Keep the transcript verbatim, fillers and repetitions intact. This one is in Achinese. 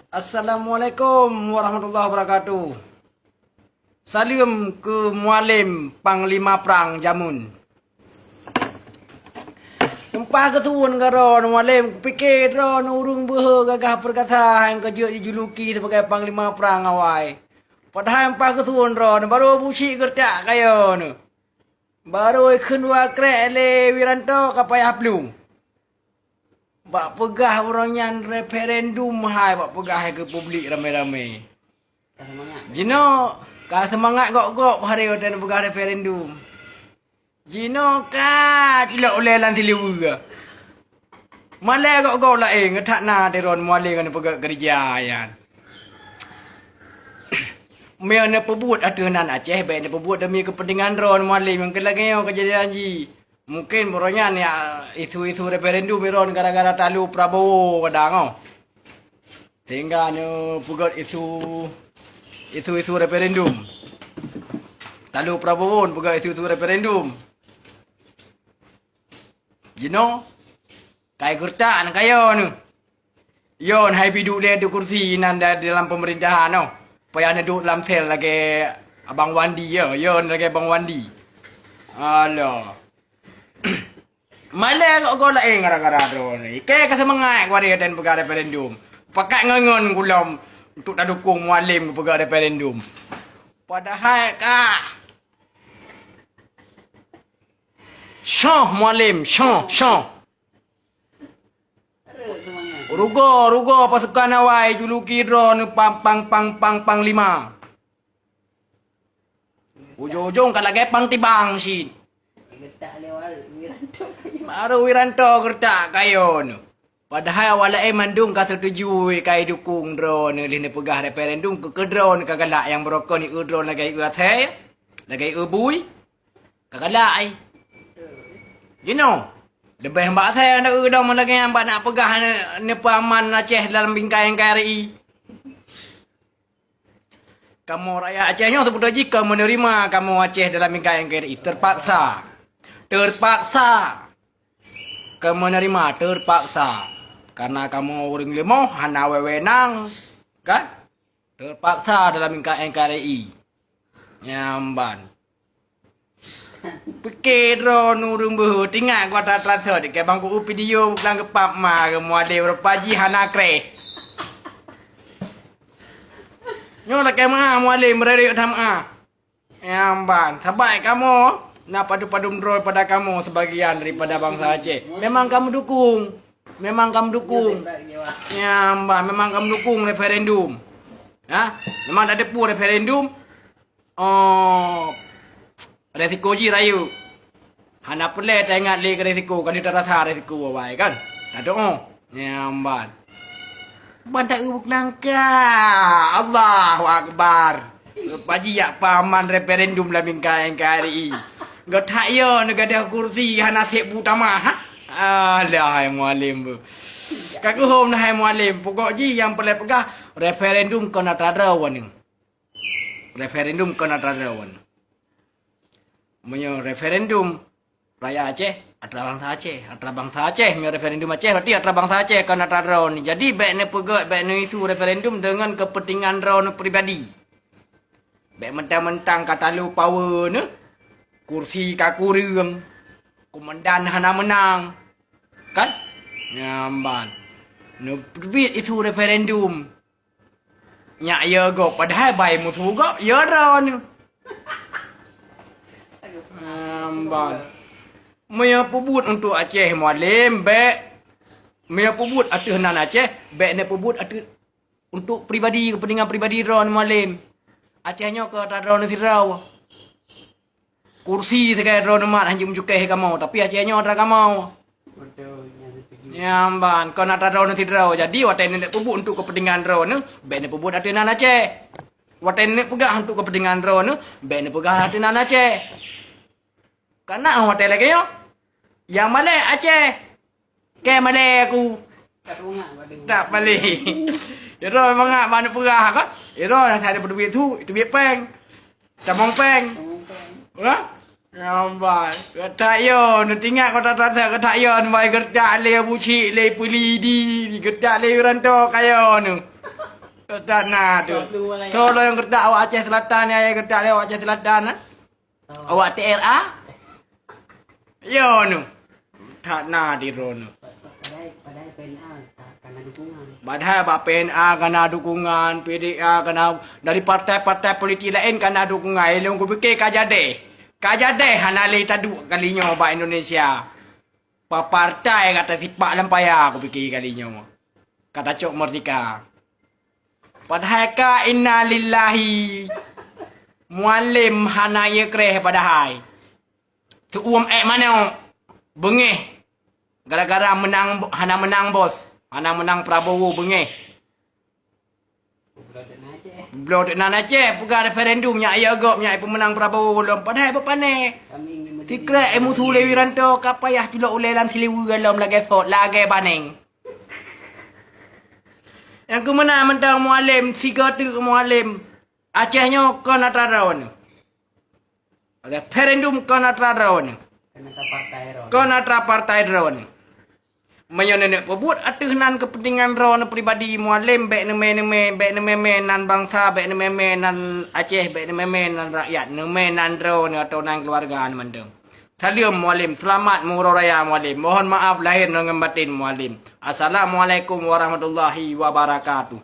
Assalamualaikum warahmatullahi wabarakatuh. Saleuem keu Mualem Panglima Prang jameun. Teumpat keusuon ka droeneuh Mualem, kupike droeneuh ureuëng beuhe gagah peurkasa nyang ka jeuet jijuluki sibagai Panglima Prang awai. Padahai teumpat keusuon droeneuh barô bucik geureutak kayée neuh. Barô ikheun dua krek lé Wiranto ka payah plueng. Bak peugah uroe nyan referendum hai bak peugah hai keu publik ramé-ramé. Jinoe ka seumangat gok-gok hari watée neupeugah referendum. Jinoe ka cilok ulée lam sileue. Malée gok-gok laén geutak na teron Mualem ngon peugét keureuja nyan. Meunyoe neupeubuet ateueh nan Aceh, bék neupeubuet demi keupeuntengan droe Mualem nyang keu lagée nyoe keujadian jih. Mungken baroe nyan ya isu-isu referendum iron gara-gara talu Prabowo kadang oh. Sehingga neupeugét isu isu-isu referendum. Talu Prabowo neupeugét isu-isu referendum. Jinoe kai geureutak na kayée neuh. Yon hai biduek lé di kursi nan da- dalam pemerintahan oh. Payah neuduek lam sel lagée Abang Wandi ya, yon lagée Abang Wandi. Alah. Malée gok-gok laén gara-gara droeneuh. Ikée ka seumangat kuari dan peugah referendum. Pakat ngon-ngon gulom untuk tadukung Mualem peugah referendum. Padahai ka Soh Mualem, soh, soh. Rugoe, rugoe pasukan awai juluki droeneuh pang pang pang pang panglima. Ujong-ujong ka lagée pang tibang cit. Barô Wiranto geureutak kayée neuh. Padahai awak laén mandum ka setuju ka idukung droeneuh lheueh neupeugah referendum keu keu droeneuh ka galak nyang beurokon ieu droeneuh lagée ieu asée, lagée ieu bui. Ka galak ai. Jinoe, leubeh bak asée na eu dong lagée nyang bak nak peugah ne- neupeuaman Aceh dalam bingkai N K R I. Kamoe rakyat Aceh nyoe seubeutôi jih ka meuneurima kamoe Aceh dalam bingkai N K R I terpaksa. Terpaksa. Ka meuneurima terpaksa. Karena kamoe ureuëng leumoh hana wewenang, kan? Terpaksa dalam bingkai N K R I. Nyamban. Pike droeneuh ureuëng beuhe, tingat gata transfer dikée bangku video bukang geupap ma keu Mualem rupa jih hana kreh. Nyoe lakée meuah Mualem beureuek that meuah. Nyamban, sabai kamoe na padum-padum droe pada kamoe sebagian daripada bansa Aceh. Memang kamoe dukung. Memang kamoe dukung. Nyamban, memang kamoe dukung referendum. Ha? Memang dak depu referendum. Oh, resiko jih rayeuk. Hana peureulée taingat lé keu resiko, ka lheueh tarasa resiko awai kan. Tadoe. Nyamban. Ban ta eu buknangka. Allahu Akbar. Paji yak paman referendum lam bingkai N K R I. Geutak yo neugadeh kursi hana sép bu tamah. Ha? Alah hai Mualem bu. Ka geuhom na hai Mualem. Pokok jih nyang peureulée peugah referendum kon atra droe waneuk. Referendum kon atra droe. Meunyoe referendum rakyat Aceh, atra bansa Aceh, atra bansa Aceh. Meunyoe referendum Aceh berarti atra bansa Aceh kon atra droe. Jadi bék neupeugét, bék neuisu referendum deungon keupeuntengan droe pribadi. Bék mentang-mentang ka talu power neuh, kursi ka kureueng, komandan hana meunang. Kan? Nyamban. Neuteubiet isu referendum. Nyak yo gob padahai bai musoh gob yo droeneuh. Nyamban. Meunyoe peubuet untuk Aceh Mualem bék. Meunyoe peubuet ateueh nan Aceh bék neupeubuet ateueh untuk pribadi, keupeuntengan pribadi droeneuh Mualem. Aceh nyoe keu atra droeneuh sidroe. Kursi sagai droeneuh mat hanjeuet meucukéh kamoe, tapi Aceh nyoe atra kamoe. Nyamban, kon atra droeneuh sidroe. Jadi watée neuneuk peubuet untuk keupeuntengan droeneuh, bék neupeubuet ateueh nan Aceh. Watée neuneuk peugah untuk keupeuntengan droeneuh, bék neupeugah ateueh nan Aceh. Kana watée lagée nyoe, nyang malée Aceh. Kée malée ku. Tak malée. Iro mangat bak neupeugah kan. Iro nyang sada peuduek su, itu biet péng. Tamong péng. Ha? Nyambai. Geutak yo, neutingat kota tata geutak yo, neubai geutak lé bucik lé peulidi, geutak lé uranto kayo nu. Tok that na tu. Soe lôn nyang geutak awak Aceh Selatan, ya, ya geutak lé awak Aceh Selatan, nah? Awak T R A? Yo nu. That na di droe nu. Padahai, padahai P N A ka, ka na dukungan. Padahai bak P N A ka na dukungan, P D A ka na, dari partai-partai politik laén ka na dukungan. Eh, lôn kupike ka jadeh. Ka jadeh hana lé taduek kali nyoe bak Indonesia. Pa partai ka tasipak lam paya, kupike kali nyoe. Ka tacok merdeka. Padahai ka innalillahi. Mualem hana ye kreh padahai. Teuuem ék manok, beungéh. Gara-gara menang, hana menang bos, hana menang Prabowo, beungéh. Bloe teuk nan Aceh, peugah referendum nyak ye gop nyak peumenang Prabowo lom, padahai beupané. Sikrek eh musu lé Wiranto ka payah culok ulée lam siliweue lom lagée sot, lagée baneng. Nyang keumeunang mantong Mualem, sigoe teuk Mualem. Aceh nyoe kon atra droeneuh. Referendum kon atra droeneuh. Kon atra partai droeneuh. Meunyoe neuneuk peubuet ateueh nan keupeuntengan droeneuh pribadi, Mualem bék neumé-neumé, bék neumé-mé nan bansa, bék neumé-mé nan Aceh, bék neumé-mé nan rakyat, neumé nan droeneuh atau nan keuluwarga neuh mantong. Saleuem Mualem, seulamat meuuroe raya Mualem. Mohon maaf lahé ngon baten Mualem. Assalamualaikum warahmatullahi wabarakatuh.